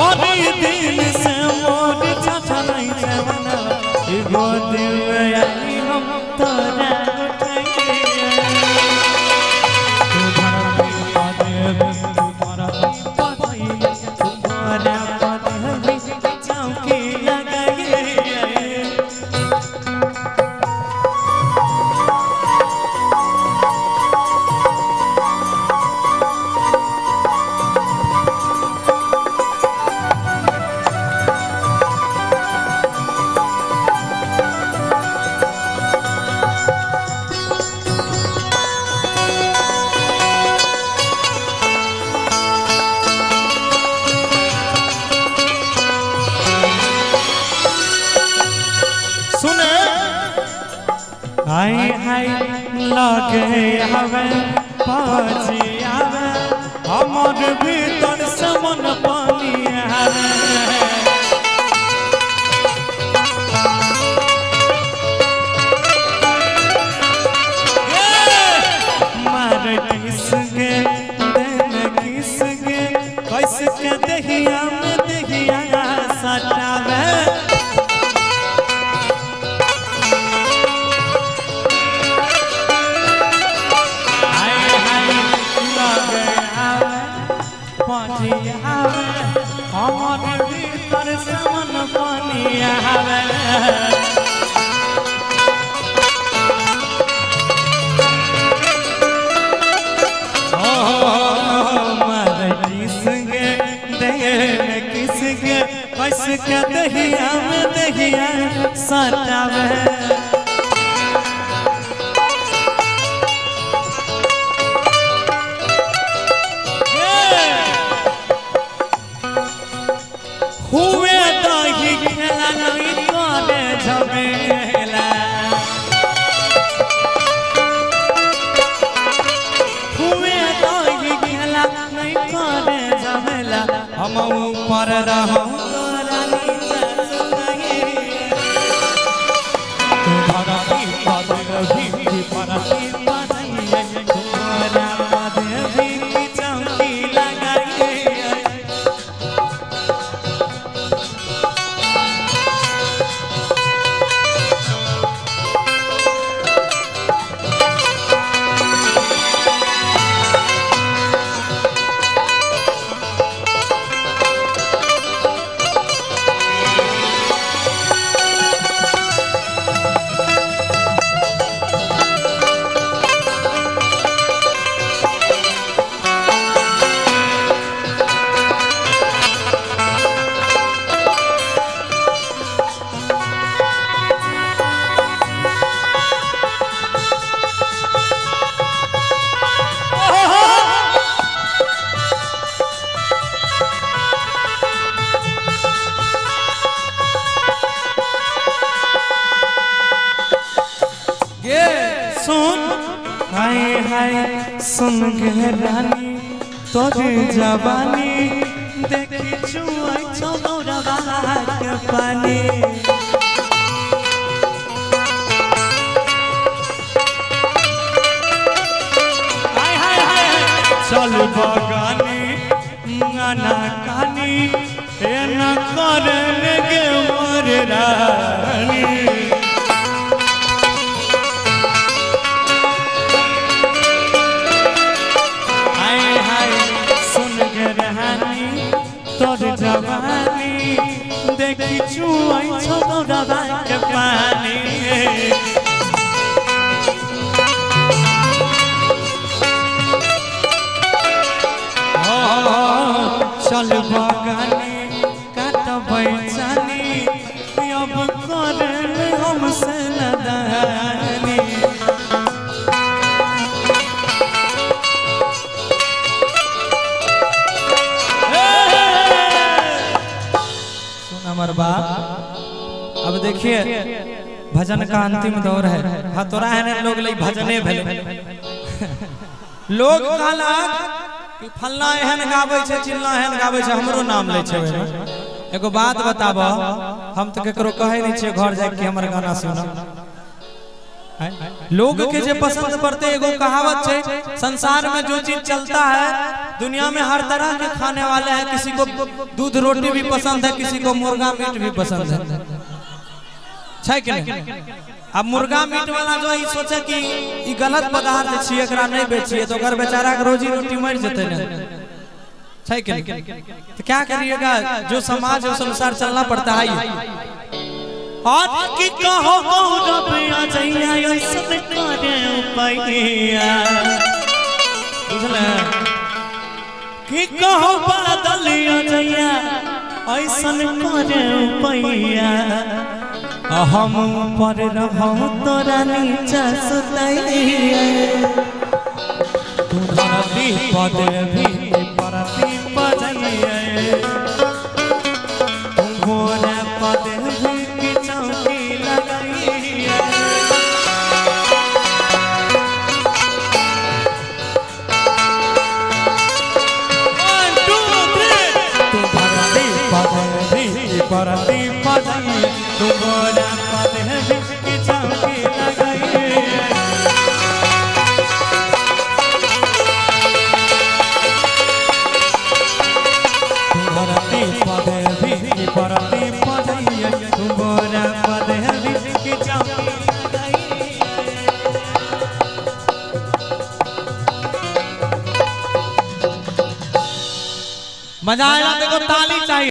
बड़ी दिन से मोर छछनै छै मनवा गोदी में आई हम तोरा उठाइए। तुम्हारा पद चौकी लगाइए। सुने हाय हाय लगे हवे पाची आवे हमर भीतर से मन पानी आवे। मार किसके देन किसके कैसके दहिया में दहिया सटावे। हाय हाय लगे आवे पानी आवे हमर भीतर से मन पानी आवे। किसके देन किसके कसके दहिया में दहिया सटावे। हुए दही खेला नहीं करे झमेला हुए दही खेला नहीं करे झमेला हम ऊपर रहूं तोरा नीचा सुनाइए। तुम्हारा पद भी परती पदैया तुम्हारा पद भी चौकी लगाइए। सुन हाय हाय सुन गे रानी तोर जवानी देखी चुआई चौरवा के पानी। हाय हाय हाय चल बगानी नाना कानी ए न करन गे मोर रानी। तोर जवानी देखी चुआई चौरवा के पानी। चल बगानी काटबै चानी अब करन हमसे नदानी। सुन अमर बाप, अब देखिए भजन का अंतिम दौर है। हाँ तोरा है लोग लई भजने भेले लोग कहलक कि फलना एहन गाबै छै चिल्ला एहन गाबै छै हमरो नाम लै छै ओहिमे। एगो बात बताब, हम तो केकरो कहै नहीं छियै घर जाके हमर गाना सुन। लोग के जे पसंद पड़ते, एगो कहावत है, संसार में जो चीज चलता है, दुनिया में हर तरह के खाने वाले हैं। किसी को दूध रोटी भी पसंद है, किसी को मुर्गा मीट भी पसंद है, छै कि नहीं? अब मुर्गा मीट वाला जो ई सोचे कि ई गलत पदार्थ छियै, एकरा नहीं बेचिए, तो ओकर बेचारा के रोजी रोटी मर जेतै ने, छै कि नहीं? तो क्या करिएगा, जो समाज है उस अनुसार चलना पड़ता है। और की कहो गौरव आ जइया ऐसन करे उपैया, बुझले? की कहो बादल आ जइया ऐसन करे उपैया, हम ऊपर रहूं तोरा नीचा सुतैया। तू धरती पद भी परती पजैया, तू घोड़ा पद भी की चौकी लगाइया। One, two, three. तू धरती पद भी परती पजैया, तू घोड़ा पद भी की चौकी लगाइया। तू धरती पद भी परती पजैया, तू घोड़ा पद भी की चौकी लगाइया। मजा आया? देखो ताली चाहिए।